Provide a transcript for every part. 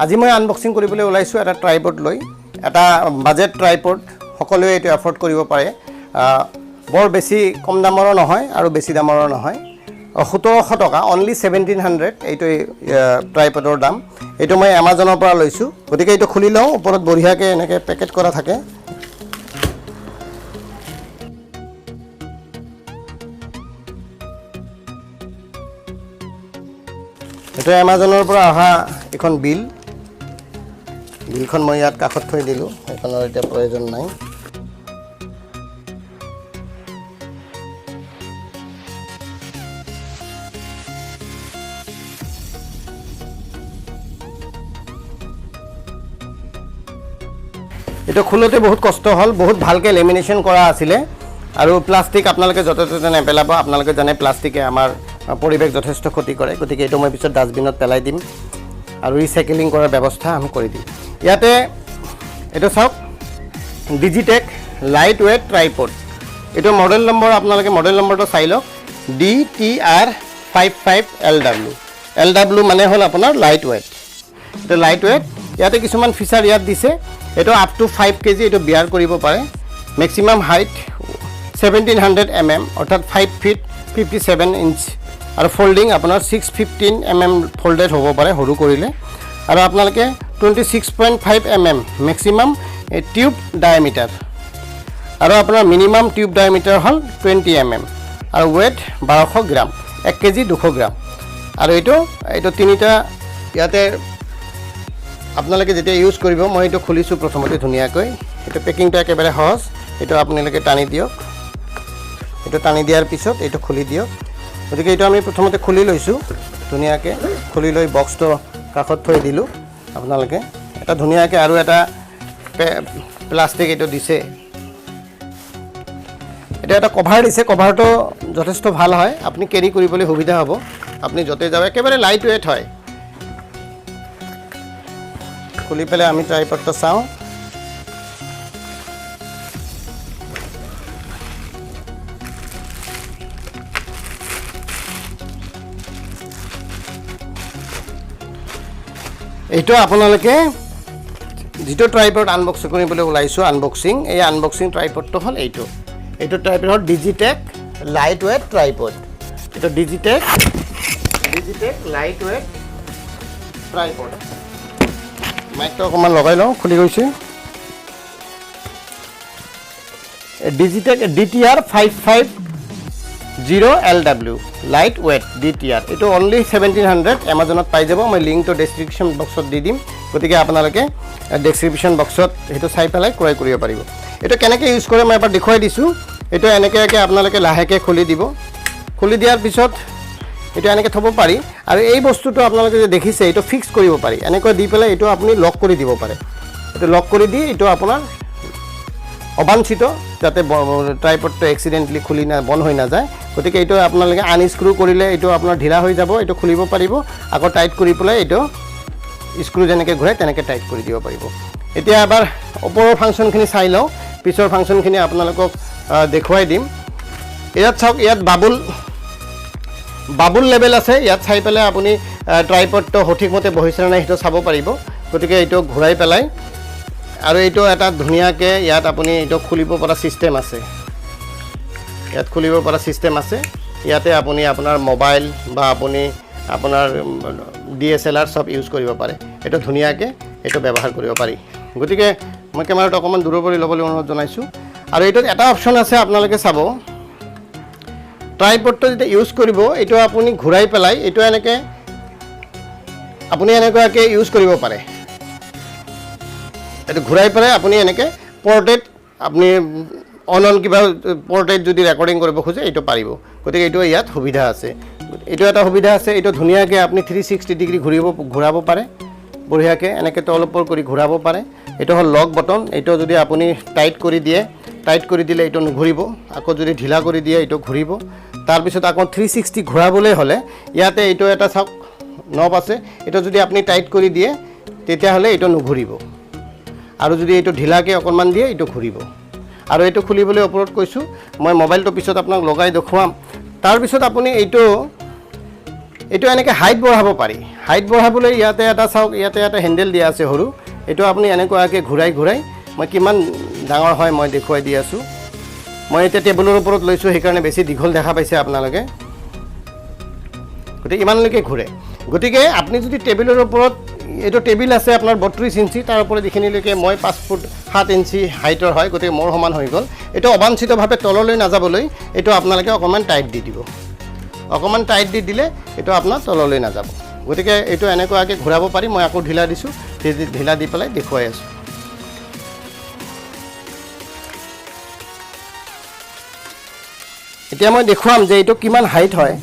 আজি মই আনবক্সিং কৰিবলৈ ওলাইছোঁ এটা ট্ৰাইপড লৈ, এটা বাজেট ট্ৰাইপড। সকলোৱে এইটো এফৰ্ড কৰিব পাৰে। বৰ বেছি কম দামৰো নহয় আৰু বেছি দামৰো নহয়। 1700 টকা, অনলি 1700 এইটো ট্ৰাইপডৰ দাম। এইটো মই এমাজনৰ পৰা লৈছোঁ। গতিকে এইটো খুলি লওঁ। ওপৰত বঢ়িয়াকৈ এনেকৈ পেকেট কৰা থাকে। এইটো এমাজনৰ পৰা অহা এখন বিল। বিলখন মই ইয়াত কাষত থৈ দিলোঁ, সেইখনৰ এতিয়া প্ৰয়োজন নাই। এইটো খোলোতে বহুত কষ্ট হ'ল। বহুত ভালকৈ লেমিনেশ্যন কৰা আছিলে। আৰু প্লাষ্টিক আপোনালোকে য'তে ত'তে নেপেলাব। আপোনালোকে জানে, প্লাষ্টিকে আমাৰ পৰিৱেশ যথেষ্ট ক্ষতি কৰে। গতিকে এইটো মই পিছত ডাষ্টবিনত পেলাই দিম আৰু ৰিচাইকেলিং কৰাৰ ব্যৱস্থা আমি কৰি দিম। ইয়াতে এইটো চাওক, ডিজিটেক লাইট ৱেট ট্ৰাইপড। এইটো মডেল নম্বৰ, আপোনালোকে মডেল নম্বৰটো চাই লওক, DTR55LW। LW মানে হ'ল আপোনাৰ লাইট ৱেট। এইটো লাইট ৱেট। ইয়াতে কিছুমান ফিচাৰ ইয়াত দিছে। এইটো আপ টু 5 কেজি এইটো বিয়াৰ কৰিব পাৰে। মেক্সিমাম হাইট 1700 mm, অৰ্থাৎ 5 ফিট 57 ইঞ্চ। আৰু ফ'ল্ডিং আপোনাৰ 615 mm ফ'ল্ডেড হ'ব পাৰে সৰু কৰিলে। আৰু আপোনালোকে 26.5 mm maximum tube diameter আৰু আপোনাৰ মিনিমাম টিউব ডায়মিটাৰ হ'ল 20 mm। আৰু ৱেট 1200 গ্ৰাম, 1 কেজি 200 গ্ৰাম। আৰু এইটো তিনিটা ইয়াতে আপোনালোকে যেতিয়া ইউজ কৰিব, মই এইটো খুলিছোঁ প্ৰথমতে ধুনীয়াকৈ। এইটো পেকিংটো একেবাৰে সহজ। এইটো আপোনালোকে টানি দিয়ক। এইটো টানি দিয়াৰ পিছত এইটো খুলি দিয়ক। গতিকে এইটো আমি প্ৰথমতে খুলি লৈছোঁ। ধুনীয়াকৈ খুলি লৈ বক্সটো কাষত থৈ দিলোঁ। আপোনালোকে এটা ধুনীয়াকৈ আৰু এটা প্লাষ্টিক এইটো দিছে। এইটো এটা কভাৰ দিছে। কভাৰটো যথেষ্ট ভাল হয়, আপুনি কেৰি কৰিবলৈ সুবিধা হ'ব। আপুনি য'তে যাব, একেবাৰে লাইট ৱেট হয়। খুলি পেলাই আমি ট্ৰাইপডটো চাওঁ। এইটো আপোনালোকে যিটো ট্ৰাইপড আনবক্সিং কৰিবলৈ ওলাইছোঁ, আনবক্সিং, এই আনবক্সিং ট্ৰাইপডটো হ'ল এইটো। এইটো ট্ৰাইপড হ'ল ডিজিটেক লাইট ৱেট ট্ৰাইপড। এইটো ডিজিটেক লাইট ৱেট ট্ৰাইপড। মাইকটো অকণমান লগাই লওঁ, খুলি গৈছে। Digitech DTR550LW light weight DTR। এইটো অনলি 1700, এমাজনত পাই যাব। মই লিংকটো ডেছক্ৰিপশ্যন বক্সত দি দিম। গতিকে আপোনালোকে ডেছক্ৰিপশ্যন বক্সত সেইটো চাই পেলাই ক্ৰয় কৰিব পাৰিব। এইটো কেনেকৈ ইউজ কৰে মই এবাৰ দেখুৱাই দিছোঁ। এইটো এনেকৈ আপোনালোকে লাহেকৈ খুলি দিব। খুলি দিয়াৰ পিছত এইটো এনেকৈ থ'ব পাৰি। আৰু এই বস্তুটো আপোনালোকে যে দেখিছে, এইটো ফিক্স কৰিব পাৰি। এনেকৈ দি পেলাই এইটো আপুনি লক কৰি দিব পাৰে। এইটো লক কৰি দি এইটো আপোনাৰ অবাঞ্ছিত যাতে ট্ৰাইপডটো এক্সিডেণ্টলি খুলি না বন্ধ হৈ নাযায়। গতিকে এইটো আপোনালোকে আনস্ক্ৰু কৰিলে এইটো আপোনাৰ ঢিলা হৈ যাব, এইটো খুলিব পাৰিব। আকৌ টাইট কৰি পেলাই এইটো স্ক্ৰু যেনেকৈ ঘূৰাই তেনেকৈ টাইট কৰি দিব পাৰিব। এতিয়া এবাৰ ওপৰৰ ফাংচনখিনি চাই লওঁ, পিছৰ ফাংচনখিনি আপোনালোকক দেখুৱাই দিম। ইয়াত চাওক, ইয়াত বাবুল বাবুল লেভেল আছে। ইয়াত চাই পেলাই আপুনি ট্ৰাইপডটো সঠিকমতে বহিছে নে নাই সেইটো চাব পাৰিব। গতিকে এইটো ঘূৰাই পেলাই আৰু এইটো এটা ধুনীয়াকৈ ইয়াত আপুনি এইটো খুলিব পৰা ছিষ্টেম আছে। ইয়াত খুলিব পৰা ছিষ্টেম আছে। ইয়াতে আপুনি আপোনাৰ মোবাইল বা আপুনি আপোনাৰ DSLR চব ইউজ কৰিব পাৰে। এইটো ধুনীয়াকৈ এইটো ব্যৱহাৰ কৰিব পাৰি। গতিকে মই কেমেৰাটো অকণমান দূৰৰ কৰি ল'বলৈ অনুৰোধ জনাইছোঁ। আৰু এইটোত এটা অপশ্যন আছে, আপোনালোকে চাব। ট্ৰাইপডটো যেতিয়া ইউজ কৰিব, এইটো আপুনি ঘূৰাই পেলাই এইটো এনেকৈ আপুনি এনেকুৱাকৈ ইউজ কৰিব পাৰে। এইটো ঘূৰাই পেলাই আপুনি এনেকৈ পৰ্ট্ৰেইট, আপুনি অন অন কিবা পৰ্ট্ৰেইট যদি ৰেকৰ্ডিং কৰিব খোজে, এইটো পাৰিব। গতিকে এইটো ইয়াত সুবিধা আছে। এইটো এটা সুবিধা আছে। এইটো ধুনীয়াকৈ আপুনি 360 ডিগ্ৰী ঘূৰাব পাৰে। বঢ়িয়াকৈ এনেকৈ তল ওপৰ কৰি ঘূৰাব পাৰে। এইটো হ'ল লক বটন। এইটো যদি আপুনি টাইট কৰি দিয়ে, টাইট কৰি দিলে এইটো নুঘূৰিব। আকৌ যদি ঢিলা কৰি দিয়ে, এইটো ঘূৰিব। তাৰপিছত আকৌ 360 ঘূৰাবলৈ হ'লে ইয়াতে এইটো এটা চাওক নব আছে। এইটো যদি আপুনি টাইট কৰি দিয়ে, তেতিয়াহ'লে এইটো নুঘূৰিব। আৰু যদি এইটো ঢিলাকৈ অকণমান দিয়ে, এইটো ঘূৰিব। আৰু এইটো খুলিবলৈ ওপৰত কৈছোঁ মই, মোবাইলটো পিছত আপোনাক লগাই দেখুৱাম। তাৰপিছত আপুনি এইটো এনেকৈ হাইট বঢ়াব পাৰি। হাইট বঢ়াবলৈ ইয়াতে এটা চাওক, ইয়াতে এটা হেণ্ডেল দিয়া আছে সৰু। এইটো আপুনি এনেকুৱাকৈ ঘূৰাই ঘূৰাই মই কিমান ডাঙৰ হয় মই দেখুৱাই দি আছোঁ। মই এতিয়া টেবুলৰ ওপৰত লৈছোঁ, সেইকাৰণে বেছি দীঘল দেখা পাইছে আপোনালোকে। গতিকে ইমানলৈকে ঘূৰে। গতিকে আপুনি যদি টেবুলৰ ওপৰত, এইটো টেবুল আছে আপোনাৰ 32 ইঞ্চি, তাৰ ওপৰত এইখিনিলৈকে মই 5 ফুট 7 ইঞ্চি হাইটৰ হয়, গতিকে মোৰ সমান হৈ গ'ল। এইটো অবাঞ্ছিতভাৱে তললৈ নাযাবলৈ এইটো আপোনালোকে অকণমান টাইট দি দিব। অকণমান টাইট দি দিলে এইটো আপোনাৰ তললৈ নাযাব। গতিকে এইটো এনেকুৱাকৈ ঘূৰাব পাৰি। মই আকৌ ঢিলা দিছোঁ, ঢিলা দি পেলাই দেখুৱাই আছোঁ। এতিয়া মই দেখুৱাম যে এইটো কিমান হাইট হয়।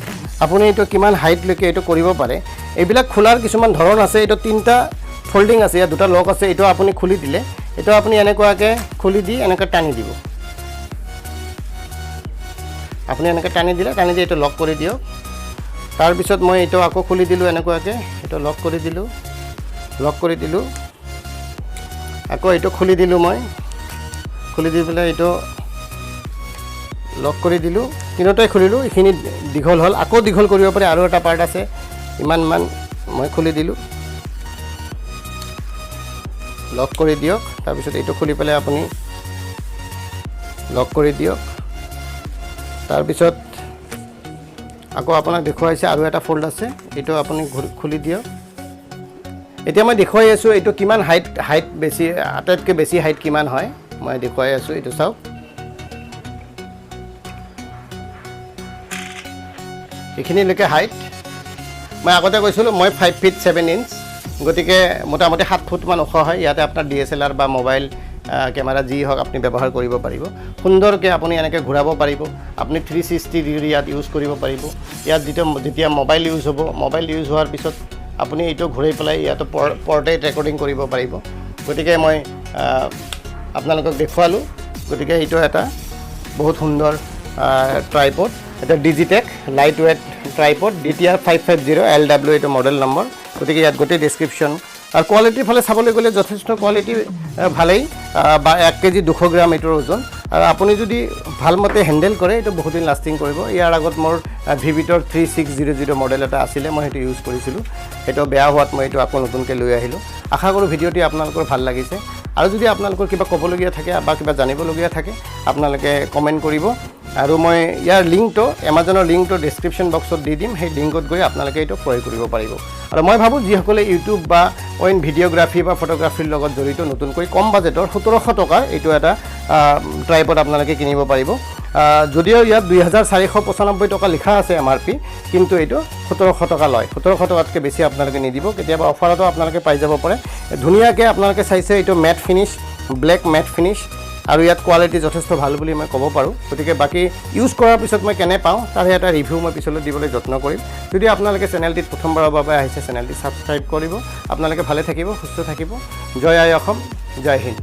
আপুনি এইটো কিমান হাইটলৈকে এইটো কৰিব পাৰে। এইবিলাক খোলাৰ কিছুমান ধৰণ আছে। এইটো তিনিটা ফল্ডিং আছে, ইয়াত দুটা লক আছে। এইটো আপুনি খুলি দিলে, এইটো আপুনি এনেকুৱাকৈ খুলি দি এনেকৈ টানি দিব। আপুনি এনেকৈ টানি দিলে, টানি দি এইটো লক কৰি দিয়ক। তাৰপিছত মই এইটো আকৌ খুলি দিলোঁ এনেকুৱাকৈ, এইটো লক কৰি দিলোঁ, লক কৰি দিলোঁ। আকৌ এইটো খুলি দিলোঁ মই, খুলি দি পেলাই এইটো লক কৰি দিলোঁ। তিনিওটাই খুলিলোঁ, এইখিনি দীঘল হ'ল। আকৌ দীঘল কৰিব পাৰি, আৰু এটা পাৰ্ট আছে ইমানমান, মই খুলি দিলোঁ। লক কৰি দিয়ক। তাৰপিছত এইটো খুলি পেলাই আপুনি লক কৰি দিয়ক। তাৰপিছত আকৌ আপোনাক দেখুৱাইছে আৰু এটা ফল্ড আছে, এইটো আপুনি খুলি দিয়ক। এতিয়া মই দেখুৱাই আছোঁ এইটো কিমান হাইট বেছি, আটাইতকৈ বেছি হাইট কিমান হয় মই দেখুৱাই আছোঁ। এইটো চাওক, এইখিনিলৈকে হাইট। মই আগতে কৈছিলোঁ মই 5 ফিট 7 ইঞ্চ, গতিকে মোটামুটি 7 ফুটমান ওখ হয়। ইয়াতে আপোনাৰ DSLR বা মোবাইল কেমেৰা যি হওক আপুনি ব্যৱহাৰ কৰিব পাৰিব। সুন্দৰকৈ আপুনি এনেকৈ ঘূৰাব পাৰিব। আপুনি 360 ডিগ্ৰী ইয়াত ইউজ কৰিব পাৰিব। ইয়াত যেতিয়া মোবাইল ইউজ হ'ব, মোবাইল ইউজ হোৱাৰ পিছত আপুনি এইটো ঘূৰাই পেলাই ইয়াতো পৰ্ট্ৰেইট ৰেকৰ্ডিং কৰিব পাৰিব। গতিকে মই আপোনালোকক দেখুৱালোঁ। গতিকে এইটো এটা বহুত সুন্দৰ ট্ৰাইপড, এটা Digitek light weight tripod, DTR 550LW এইটো মডেল নম্বৰ। গতিকে ইয়াত গোটেই ডেছক্ৰিপশ্যন আৰু কোৱালিটিৰ ফালে চাবলৈ গ'লে যথেষ্ট কোৱালিটি ভালেই। বা 1 কেজি 200 গ্ৰাম এইটোৰ ওজন, আৰু আপুনি যদি ভালমতে হেণ্ডেল কৰে এইটো বহুদিন লাষ্টিং কৰিব। ইয়াৰ আগত মোৰ ভিভিটৰ 3600 মডেল এটা আছিলে, মই সেইটো ইউজ কৰিছিলোঁ। সেইটো বেয়া হোৱাত মই এইটো আকৌ নতুনকৈ লৈ আহিলোঁ। আশা কৰোঁ ভিডিঅ'টি আপোনালোকৰ ভাল লাগিছে, আৰু যদি আপোনালোকৰ কিবা ক'বলগীয়া থাকে বা কিবা জানিবলগীয়া থাকে আপোনালোকে কমেণ্ট কৰিব, আৰু মই ইয়াৰ লিংকটো, এমাজনৰ লিংকটো ডেছক্ৰিপশ্যন বক্সত দি দিম। সেই লিংকত গৈ আপোনালোকে এইটো ক্ৰয় কৰিব পাৰিব। আৰু মই ভাবোঁ যিসকলে ইউটিউব বা অইন ভিডিঅ'গ্ৰাফী বা ফটোগ্ৰাফীৰ লগত জড়িত, নতুনকৈ কম বাজেটৰ 1700 টকাৰ এইটো এটা ট্ৰাইপড আপোনালোকে কিনিব পাৰিব। যদিও ইয়াত 2495 টকা লিখা আছে MRP, কিন্তু এইটো 1700 টকা লয়। 1700 টকাতকৈ বেছি আপোনালোকে নিদিব। কেতিয়াবা অফাৰতো আপোনালোকে পাই যাব পাৰে। ধুনীয়াকৈ আপোনালোকে চাইছে, এইটো matte finish, black matte finish, আৰু ইয়াত কোৱালিটি যথেষ্ট ভাল বুলি মই ক'ব পাৰোঁ। গতিকে বাকী ইউজ কৰাৰ পিছত মই কেনে পাওঁ তাৰে এটা ৰিভিউ মই পিছলৈ দিবলৈ যত্ন কৰিম। যদি আপোনালোকে চেনেলটিত প্ৰথমবাৰৰ বাবে আহিছে, চেনেলটি ছাবস্ক্ৰাইব কৰিব। আপোনালোকে ভালে থাকিব, সুস্থ থাকিব। জয় আই অসম, জয় হিন্দ।